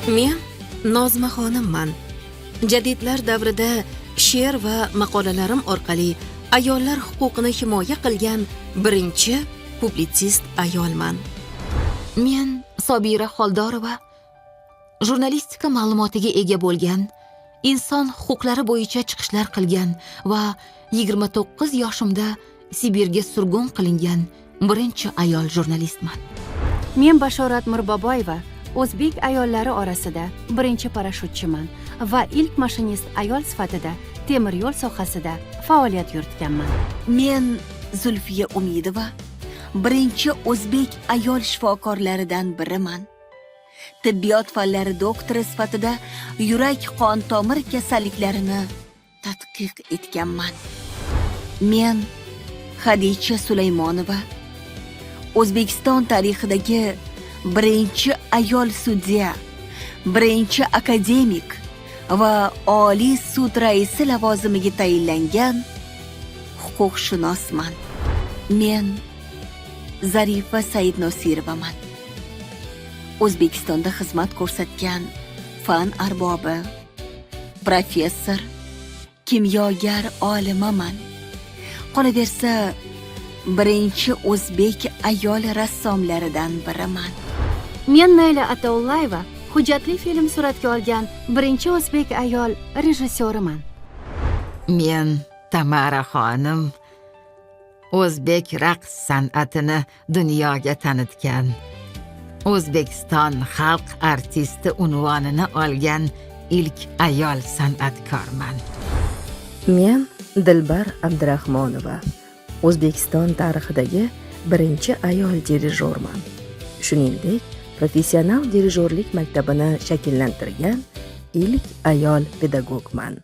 Men Nozima xonimman. Jadidlar davrida she'r va maqolalarim orqali ayollar huquqini himoya qilgan birinchi publitsist ayolman. Men Sobira Xoldorova, jurnalistika ma'lumotiga ega bo'lgan, inson huquqlari bo'yicha chiqishlar qilgan va 29 yoshimda Sibirga surgun qilingan birinchi ayol jurnalistman. Men Bashorat Mirboboyeva, o'zbek ayollari orasida birinchi parashyutchiman va ilk mashinist ayol sifatida temir yo'l sohasida faoliyat yuritganman. Men Zulfiya Umidova, birinchi o'zbek ayol shifokorlaridan biriman. Tibbiyot fanlari doktori sifatida yurak qon tomir kasalliklarini tadqiq etganman. Men Xadicha Sulaymonova, O'zbekiston tarixidagi birinchi ayol sudya, birinchi akademik va Oliy sud raisi lavozimiga tayinlangan huquqshunosman. Men Zarifa Saidnosirovaman. O'zbekistonda xizmat ko'rsatgan fan arbobi, professor, kimyogar olimaman. Qolaversa, birinchi o'zbek ayol rassomlaridan biriman. Men Nayla Ataullayeva, hujjatli film suratga olgan birinchi o'zbek ayol rejissyoriman. Men Tamara xonim, o'zbek raqs san'atini dunyoga tanitgan, O'zbekiston xalq artisti unvonini olgan ilk ayol san'atkorman. Men Dilbar Abdurahmonova, O'zbekiston tarixidagi birinchi ayol dirijorman. Shuningdek, professional dirijorlik maktabini shakllantirgan ilk ayol pedagogman.